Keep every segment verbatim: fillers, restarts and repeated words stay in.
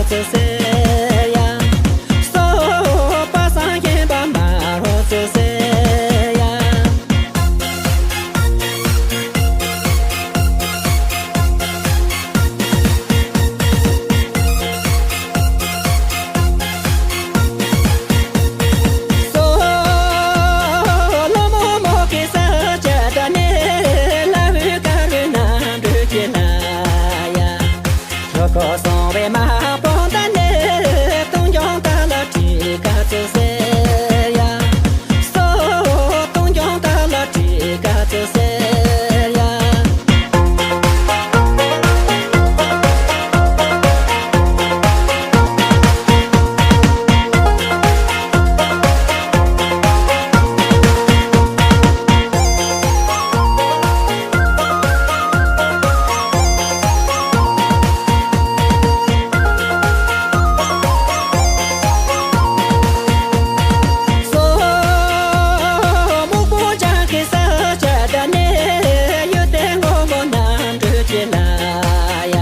ཙི་སེ་ཡ། སོ་པ་སངས་རྒྱས་པ་མ་ཧོ་ཙི་སེ་ཡ། སོ་ལོ་མོ་མོ་གི་ས་ཆ་ད་ནེ་ལ་བུ་ཀ་རུ་ན་འབྲུ་གི་ན་ཡ། ལོ་ཀོ་སོང་བའི་མ་པོ་ད་ནེ་སྟོང་རྐྱང་ད་ལ་ཁྲི་ཀ་ཙི་སེ་ཡ། སོ་སྟོང་རྐྱང་ད་ལ་ཁྲི་ཀ་ཙི་སེ་ཡ། སོ་སྨུག་པོ་ལྗང་གི་ས་ཆ་ད་ནེ་ཡུལ་དེ་ངོ་མོ་ནམ་གྲུ་གྱི་ན་ཡ།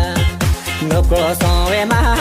ནུབ་སྒོ་སོང་བའི་མ་